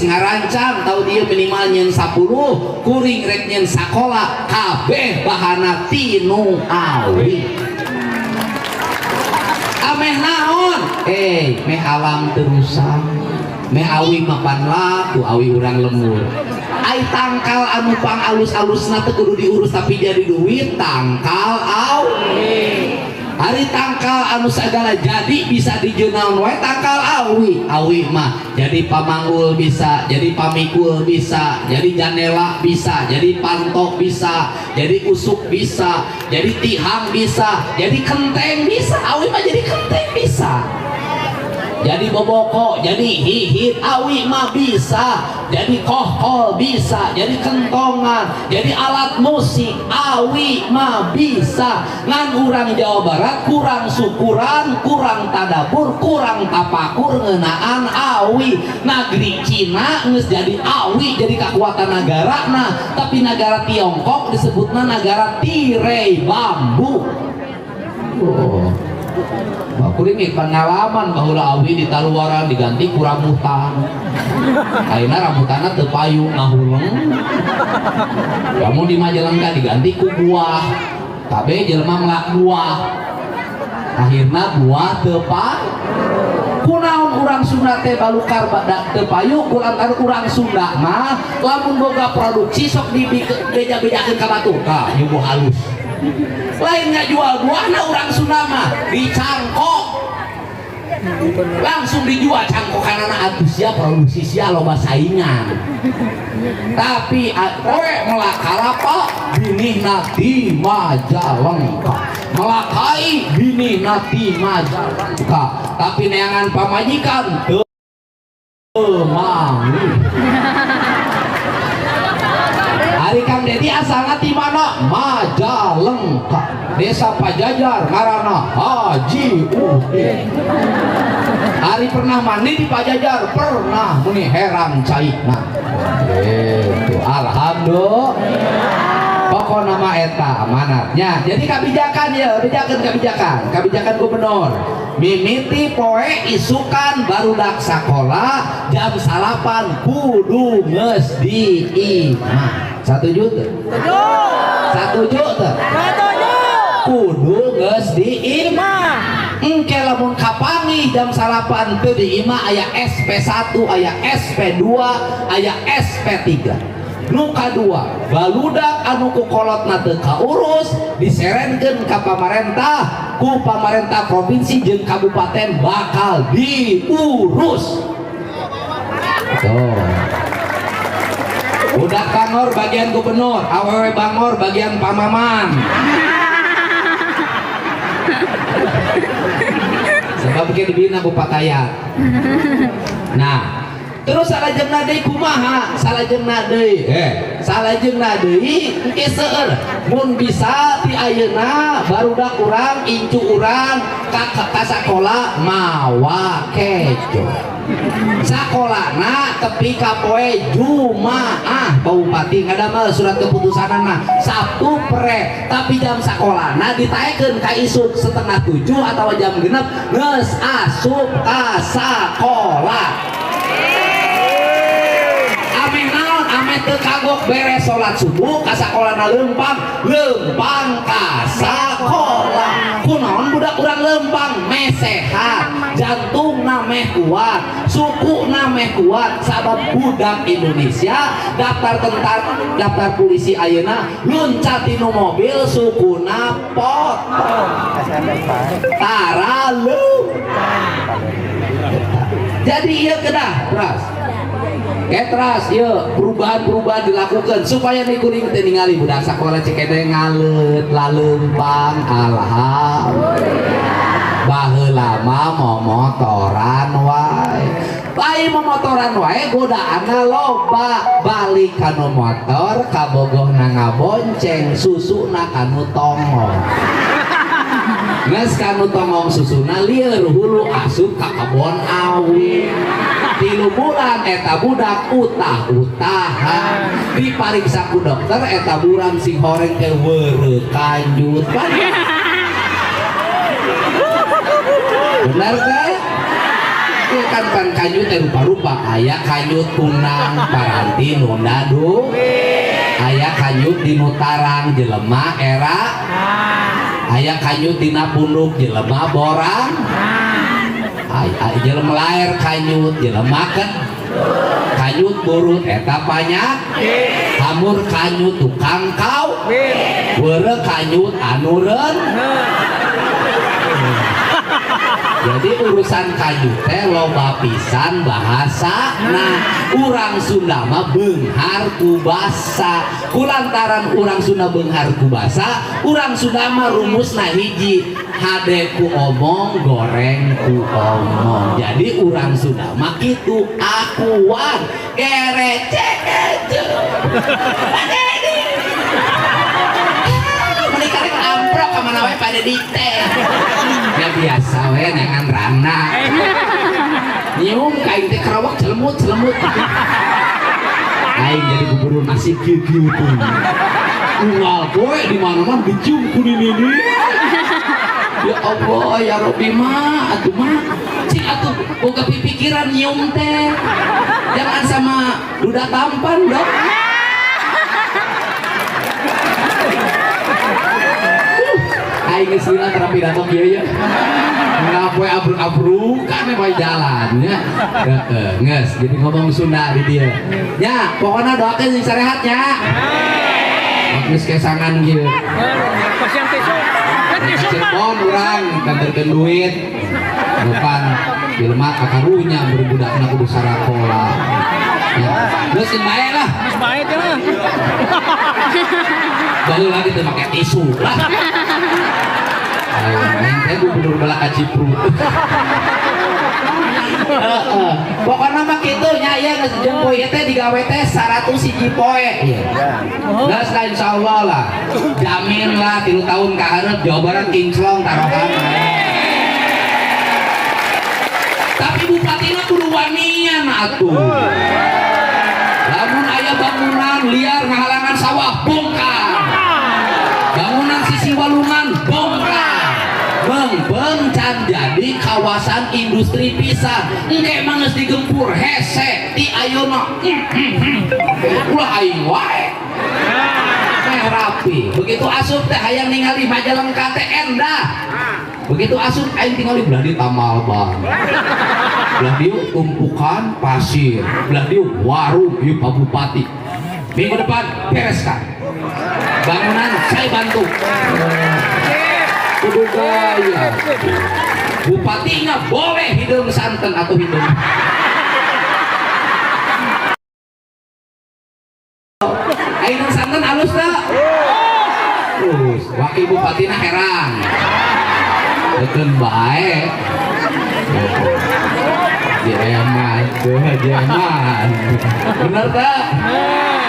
Ngarancang tahun ieu minimal nyeun 10, kuring rek nyeun sakola kabeh bahana tinu awi. Ameh naon? Meh alam terusan, meh awi mapan laku, awi urang lembur. Ai tangkal anu pang alus-alusna teu kudu diurus tapi jadi duit, tangkal awi. Ari tangkal anu segala jadi bisa dijenaon wae tangkal awi. Awi mah jadi pamanggul bisa, jadi pamikul bisa, jadi janela bisa, jadi pantok bisa, jadi usuk bisa, jadi tihang bisa, jadi kenteng bisa. Awi mah jadi kenteng bisa, jadi boboko, jadi hihit, awi mah bisa, jadi kohkol bisa, jadi kentongan, jadi alat musik, awi mah bisa. Ngan urang Jawa Barat kurang syukuran, kurang tadabur, kurang tapakur ngeunaan awi. Negeri Cina geus jadi awi jadi kekuatan negara, nah tapi negara Tiongkok disebutna negara tirai bambu. Oh. Kuring pengalaman bahwa awi di taluaran diganti ku rambutan. Ayeuna rambutanna teu payu, ngahuleng. Lamun di Majalengka diganti ku buah. Kabeh jelema melak buah. Akhirna buah teu payu. Kunaon urang Sunda teh balukar badak teu payu? Kulantaran urang Sunda mah lamun boga produksi sok dibeja-bejakeun ka batur. Tah, ieu buah halus. Lain ngajual buahna, urang Sunda mah dicangkok, langsung dijual cangkokanana. Atuh sia produksi, sia loba saingan. Tapi kowe melak kalapa binihna di Majalengka, melak kai binihna di Majalengka, tapi neangan pamajikan teu manggih. Ari Kang Dedi asalna ti mana? Majalengka, Desa Pajajar, ngaranna Haji Udin. Ari pernah mandi di Pajajar? Pernah, muni herang caina. Gitu. Alhamdulillah. Pokok nama eta amanatnya. Jadi kebijakan ya, kebijakan kebijakan, kebijakan gubernur. Mimiti poe isukan barudak sakola jam 9 kudu geus di imah. Satuju teu? Satuju teu? Kudu geus di imah. Engke lamun kapanggih jam 9 teu di imah, aya SP1, aya SP2, aya SP3. Nu kadua, baludak anu ku kolotna teu kaurus diserenkeun ka pamarentah, ku pamarentah provinsi jeung kabupaten bakal diurus. Tuh. Budak bangor bagian gubernur, awewe bangor bagian pamaman. Sebab ke dibina ku Patayat. Nah, terus salajengna deui kumaha? Salajengna deui, salajengna deui engke seueur mun bisa ti ayeuna barudak urang, incu urang ka sakola mawa kejo. Sakolana tepi ka poe Jumaah. Bupati ngadamel surat keputusanana Sabtu pre, tapi jam sakolana ditaekeun ka isuk 6.30 atau jam 6 geus asup ka sakola. Ameh naon? Ameh teu kagok beres salat subuh ka sakolana leumpang, leumpang ka sakola. Kunaon budak urang leumpang? Meh sehat, jantungna meh kuat, sukuna meh kuat. Sabab budak Indonesia daftar tentara, daftar polisi ayeuna luncat tinu mobil sukuna potong, tara leumpang. Jadi ieu kedah teras. Ketras, ya perubahan-perubahan dilakukan supaya nih kuring teh ningali budak sakola cekede ngaleut laleumpang. Alhamdulillah. Baheula mah momotoran wae, lain momotoran wae, godaanna loba. Balik kanu motor, kabogohna ngabonceng, susuna kanu tongong. Geus kanu tongong susuna, lieur hulu asup ka kebon awi. 3 bulan eta budak utah-utahan, dipariksa ku dokter eta buram sing horeng teh weureu kanjut. Benar teh? Ya kan pan kanjut teh rupa-rupa, aya kanjut kunang paranti nunda du, aya kanjut di tarang jelema era, aya kanjut dina punduk jelema borang, aya jelema laer kanjut jelema kan kanjut burut eta banyak, hamur kanjut tukang kau, weureu kanjut anu reun. Jadi urusan kanjut teh loba pisan bahasa. Nah, urang Sunda mah beunghar ku basa. Kulantaran urang Sunda beunghar ku basa, urang Sunda mah rumusna hiji, hade ku omong, goreng ku omong. Jadi urang Sunda mah kitu, akuan gerecek. Menikah rek amprok ka mana we pada dikte. Ya biasa we nengan rana. Nyium ka aing teh kerawak celemut celemut. Aing jadi gubernur nasib kieu kieu tuh. Unggal poe di mana-mana dicium ku nini. Ya Allah ya Rabbi mah atuh mah cing atuh boga pipikiran nyium teh. Jangan sama duda tampan dong. Aing geus lila tara pidato kieu ya. Ngapoe abruk-abrukan we jalan nya. Heeh, geus jadi ngomong Sunda di dieu. Nya, pokona doakeun sing sarehat nya. Geus kesangan kieu. Pasien tisu. Kan tisu, Pak. Cirebon urang kanterkeun duit. Depan jelema kakarunya berbudakna kudu sarakola. Ya, geus sing bae lah. Geus bae teh lah. Baheula lagi teu make tisu lah. Ayo, aing teh gubernur balak ka Ciprut. Heeh. Pokona mah kitu nya ieu geus jeung poe teh digawe teh 101 poe. Geus lah insyaallah lah. Jamin lah 3 tahun ka hareup Jawa Barat kinclong tarohan. Tapi bupatina kudu wanian atuh. Lamun aya bangunan liar ngahalangan sawah bongkar. Bangunan sisi walungan bongkar. Mengpeng can jadi kawasan industri pisan. Engke mah geus digempur hese ti ayeuna. Ulah aing wae. Teh rapi. Begitu asup teh hayang ningali Majalengka teh endah. Begitu asup aing tingali belah di tamal ban. Belah dieu tumpukan pasir, belah dieu warung ieu Pak Bupati. Minggu depan bereskan. Bangunan saya bantu. Kudu gaya. Bupatinya boleh hidung santen atau hidung. Hidung santen halus tak? Terus wakil bupatina herang. Beukeun bae. Jeman, tuh jeman. Bener tak?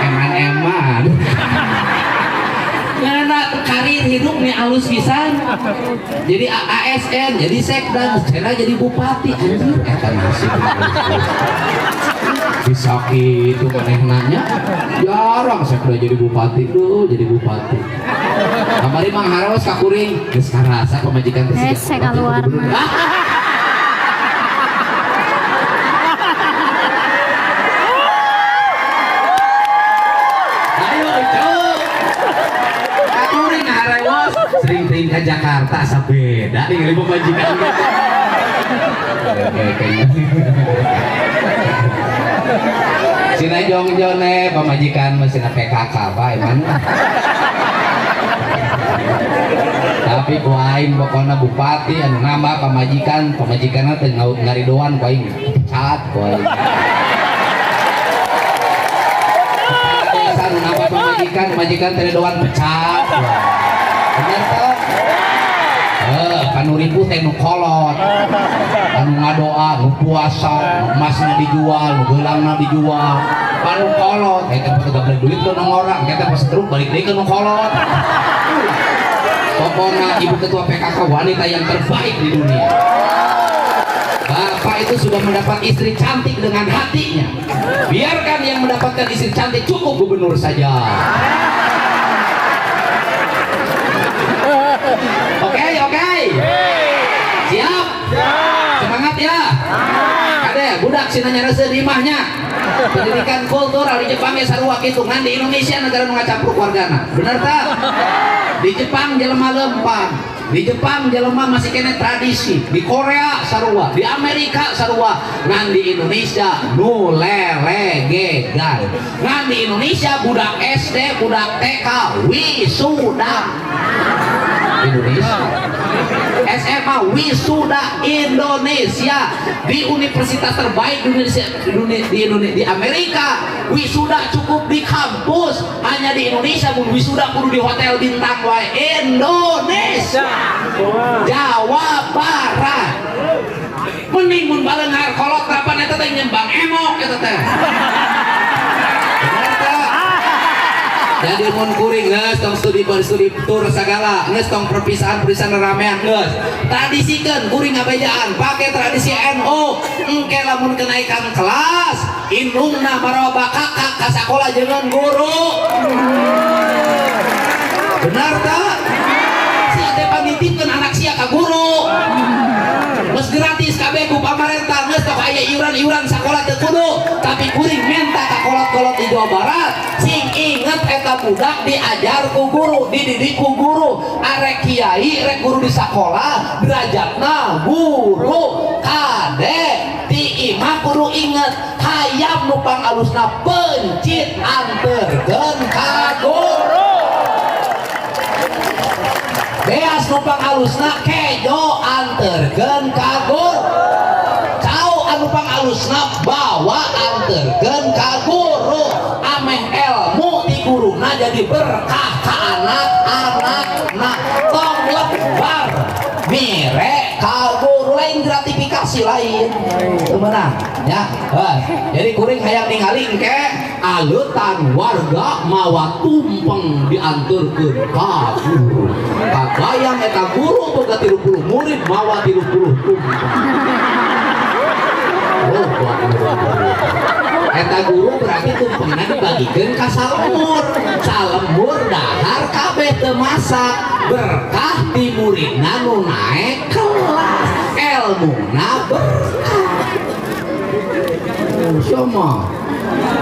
Eman-eman. Karena karir hidup nih alus pisan. Jadi ASN, jadi sekda, cenah jadi bupati. Anjir, eta nasib. Bisa kitu manehna nya. Jarang sekda jadi bupati tuh, jadi bupati. Kamari Mang Haros ka kuring geus karasa pamajikan teh siga Hese kaluar mah. Ayo, Ucup. Kuring harewos sering-sering ke Jakarta asa beda ningali pamajikan. Sina jongjone pamajikan mah sina PKK bae man. Tapi ku aing pokona bupati anu nambah pamajikan, pamajikanna teh ngaridoan ku aing pecat ku aing. Desa anu nambah pamajikan, pamajikan teh ridoan pecat. Bener teh? Kanu ribu teh nu kolot. Anu ngadoa, nu puasa, nu emasna dijual, nu geulangna dijual. Kanu kolot, eta teh gablek duit ke nu ngorang, eta pas truk balik deui ke nu kolot. Pokoknya ibu ketua PKK wanita yang terbaik di dunia. Bapak itu sudah mendapat istri cantik dengan hatinya. Biarkan yang mendapatkan istri cantik cukup gubernur saja. Oke, oke. Siap? Semangat ya. Budak sina nyarese di imahnya. Pendidikan kultural di Jepang ya sarua kitu, ngan di Indonesia negara nu ngacapruk wargana. Bener tak? Di Jepang jelema lempang, di Jepang jelema masih kena tradisi, di Korea sarua, di Amerika sarua, ngan di Indonesia nu lelegegan. Ngan di Indonesia budak SD, budak TK wisuda Indonesia, SMA wisuda Indonesia, di universitas terbaik di Indonesia, di Indonesia, di Amerika wisuda cukup di kampus. Hanya di Indonesia mun wisuda kudu di hotel bintang wae. Indonesia, Jawa Barat, mending mun baleunghar kolot kapan eta teh nyembang emok eta teh. Bener teu? Jadi mun kuring geus tong studi studi tour sagala, geus tong perpisahan perpisahan ramean, geus. Tradisikeun kuring ngabejaan, pake tradisi NU. Engke lamun kenaikan kelas, indungna marawa bakakak ka sakola jeung guru. Benar tak? Sia teh panitipkeun anak sia ka guru. Geus gratis kabeh ku pamarentah, geus tok aya iuran-iuran sakola teu kudu, tapi kuring menta ka kolot-kolot di Jawa Barat sing inget eta budak diajar ku guru, dididik ku guru. Arek kiai, rek guru di sakola, derajatna guru. Kade di imah kudu inget, hayam nu pangalusna pencit anterkeun ka guru, beas nu pangalusna kejo anterkeun ka guru, cau anu pangalusna bawa anterkeun ka guru, ameh ilmu di guruna jadi berkah ka anak-anak. Tong lebar mire ka guru, lain gratifikasi, lain. Teu meunang ya. Heh. Jadi kuring hayang ningali engke aleutan warga mawa tumpeng dianterkeun ka guru. Kabayang eta guru boga 30 murid mawa 30 tumpeng. Oh, eta guru berarti tumpengna dibagikeun ka salembur, salembur dahar kabeh, teu masak, berkah di muridna nu naek kelas, elmuna berkah. Oh, sama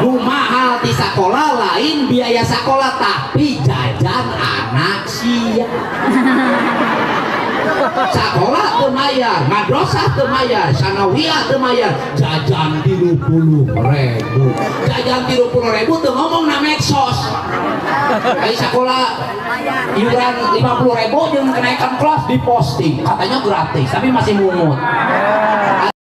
nu mahal di sekolah lain biaya sekolah, tapi jajan anak sia. Sekolah teu mayar, madrasah teu mayar, sanawiyah teu mayar, jajan 30 ribu, jajan 30 ribu teu ngomong na medsos. Kayak sekolah iuran 50 ribu jeung kenaikan kelas diposting, katanya gratis, tapi masih mungut.